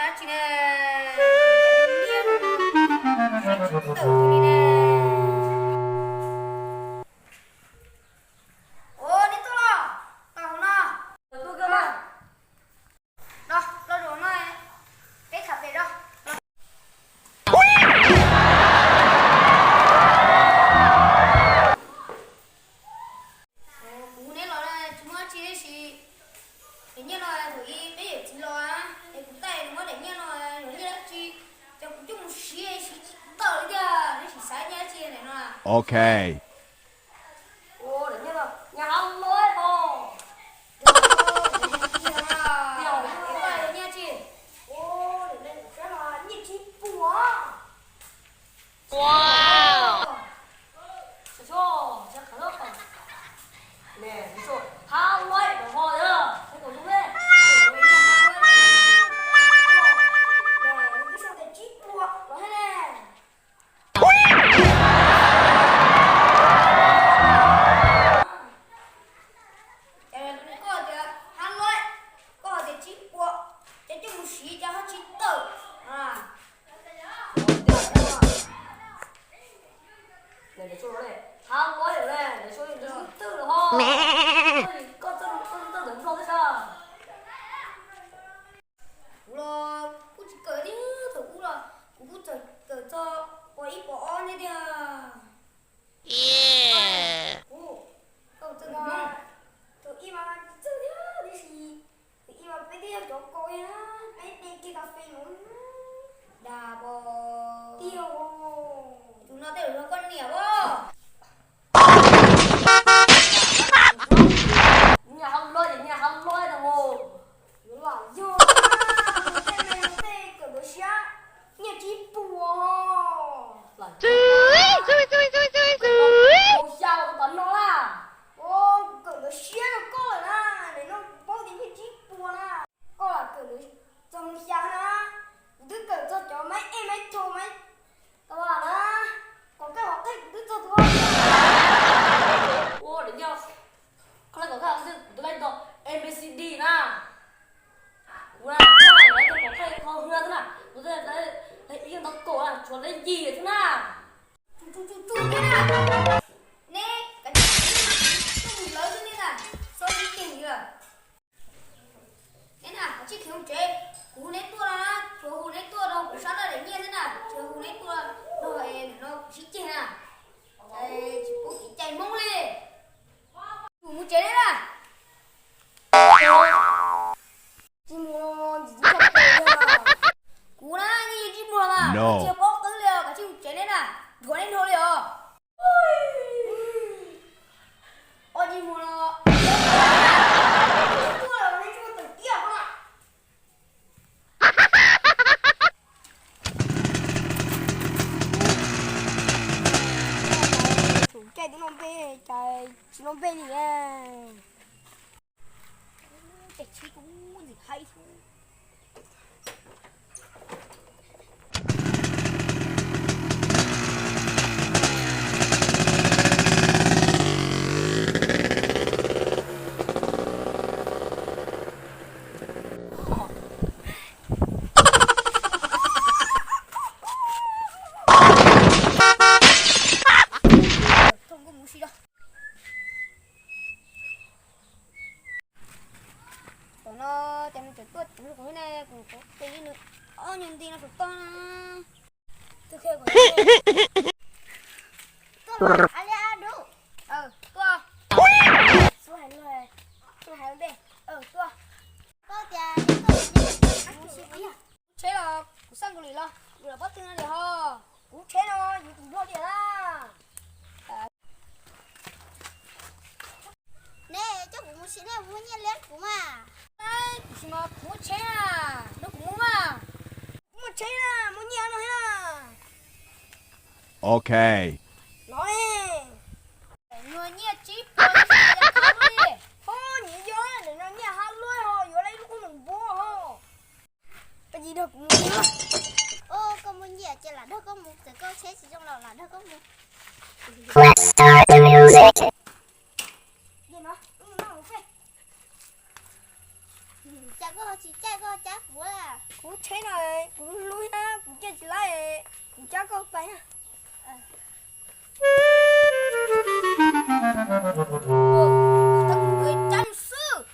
Tsis ne, tawm li ne. Ua, nej tuaj los, tau no. Tuaj kawg mas. No, los zaum no, peb kham pem no. Kuv hu neb los tsis muaj dab tsi tab sis daim nyiaj no thaum ub peb yawm txiv los es kuv taij nws muab daim nyiaj no los nyiaj dab tsi, ces kuv coj mus siv siv tsis tawm li tiag, neb sim xav nyiaj dab tsi daim no. Ok. Ua, daim nyiaj no nyiaj hab luab os. Yog, nyiaj dab tsi? Ua, daim no nyiaj tsib puas. Hab luab no ho yog, hab kuv zoo ne. Nws twb sau tias tsib puas los thiab ne. Koj tias hab luab, koj hais tias tsib puas, ces coj mus siv ces ho tsis tawm. Hab luab yom, lawv sau tus twg lawm ho. Koj txawj, koj txawj ntawm nplog thiab sas. Kuv los kuj tsis kawm thiab, thaum ub los kuv kuj txawm kawm txog pos ib pos ob thiab tiag. Kuv, koj txawj ntawm Hmoob. Thaum ub mas tsis txawj thiab, tiam sis thaum ub mas peb twb yog cov kaus na, peb de kiag kas fes no. Dag pos. Tiag os. Tus no tej zaum yog koj niam os. Nyiaj hab luab ces nyiaj hab luab no. Yuav lam yog, tej me no tej kawm ntawv siab, nyiaj tsib puas. Lam yog, tus xya los tus tom no na. Kuv kawm ntawv siab rau koj lawm na, nim no kuv paub tias nyiaj tsib puas na. Koj lam kawm ntawv txog mus xya na, kuv twb kawm txog cov maiv ej maiv thaus maiv tau na, kom kaj hom qhej kuv twb txog tus. Ua, nim no qhov lej kom kaj hom qhej kuv twb laij tau A B C D na. Kuv na, kuv laij tau kom qhej qhov hwv xwb na, kuv twb laij ib ntau kaum na, tshuav laij yim xwb na. Tsuj tsuj tsuj tsuj thiab na. Neb kav tsij tuaj mus lawv xwb nej na, txhob sib ceg li lawm. Neb na, kav tsij khiav mus tsev, kuv hu neb tuaj no na, tsuas hu neb tuaj rau kuv sab laj daim nyiaj xwb na, tsis hu neb tuaj no, nim no kuv sib ceg na. Tsis pub kev cai Hmoob li. Kuv mus tsev neb na. Tsis mus los ntxim txhob kawm thiab. Kuv na, yeej tsis mus los mas, tsis paub qwb li os, kav tsij mus tsev neb na, dhuav neb dhau li os. Ua tsis mus los, tuaj los neb tsis muaj tawm tiaj ko. Thaum caij twb noj npej, cas tsis noj npej li. Ces tsis kuv ntxim hais xwb. Tom no ces nws tseem tuaj txwv kuv thiab ne, kuv tes li nws ob nyuag nti no saum toj na. Tuaj, tuaj. Tuaj hais ua ntej. Tuaj. Koj tias koj mus si tsheb los kuv xaj nkaus li los kuv lam pob tw no li ho. Kuv tsheb no yuav tus nplog tiag na. Neb coj kuv mus si nej muab nyiaj liab kuv mas. Kuv tsis mas kuv muaj tsheb na, nrog kuv mus mas. Kuv muaj tsheb na, muaj nyiaj no thiab na. Ok. Los, nyuag nyiaj tsib puas li, ho nyiam yog, nyiaj hab luab ho yuav li lub qub npua ho. Koj nyiam, koj muaj nyiaj ces lam nrog koj mus, txawm koj tsheb tsis zoo los lam nrog koj mus. Cas koj Koj tsis caij koj cab kuv la. Kuv tsheb no kuv hlub na, kuv caij tsis laib, kuv cab koj pais na. Cab xwb.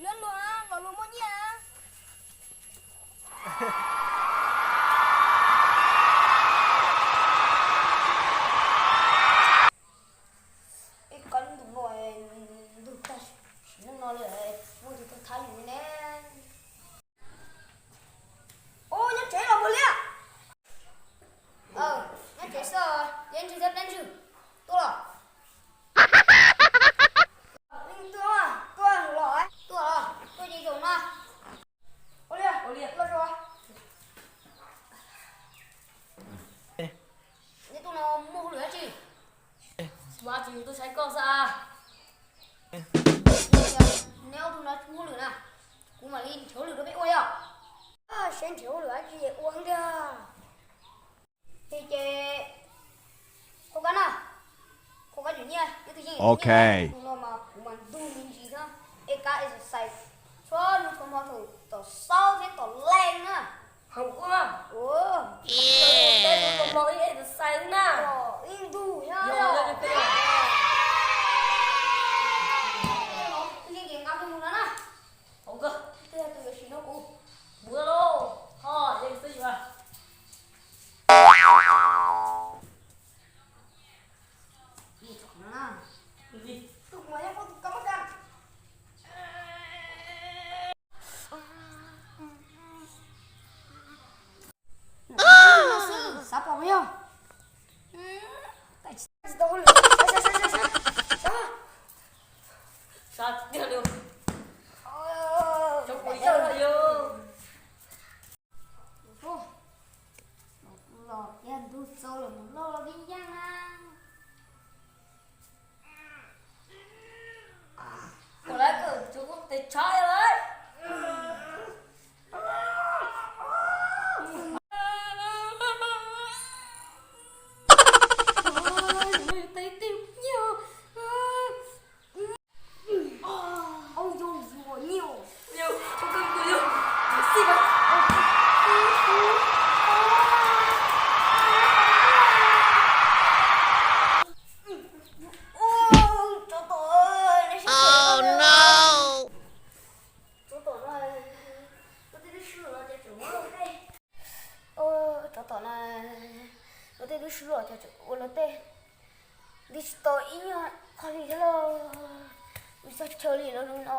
Luag luag, los luag muaj nyiaj. Ib koj ntuj no, ntuj tag sim neej no lawm, muaj tus tuaj thab yus ne. Ub, nyob tsev los mus liab. Nyob tsev xwb, liab ntswg thiab plab ntswg. Tuaj los. Tuaj, tuaj los, tuaj ces zaum no. Ua li, ua li, los zaum. Neb tug no muaj hauj lwm dab tsi? Ua tsis yus tuaj saib koj xwb. Neb ob tug no muaj hauj lwm na, kuv mam li nrhiav hauj lwm rau peb ua li os. Saib nrhiav hauj lwm dab tsi ua heev tiag. Ces, ces, qhua kab na, qhua kab cov nyiaj, ib tug yeej, tus no mas kuv mas ntug me ntsis thiab, ej kab exercise txhua hnub txhua hmo thaum tom xaub thiab tom leej na. Hauv kuab. Ua, ib ntug thiab. Tus yeej ces nqa mus no na. Hauv kab, twb yog tus yuav sim no kuv. Mus lauj, ho yeej twb yuav. Xav pom yog. Tsis tau hauj lwm. Sab tiag li. Cov kuv yog los yog. Los yog ntug txaus lawm mus loj los vij ncaaj na. Kom lawv kawm tsuav kuv tes tshav lawm. Tes tij nyiaj. Ub, yog yuav nyiaj. Yog, ua koj tus yog, xij mas. Tsov tom, tsov tom no, luag tej twb swb los ces tseem muab luag tej. Tsov tom na, luag tej twb swb los ces tseem ua luag tej. Nti tsis tau ib nyuag qhov li thiab lauj. Ua txog chaw li lawm no.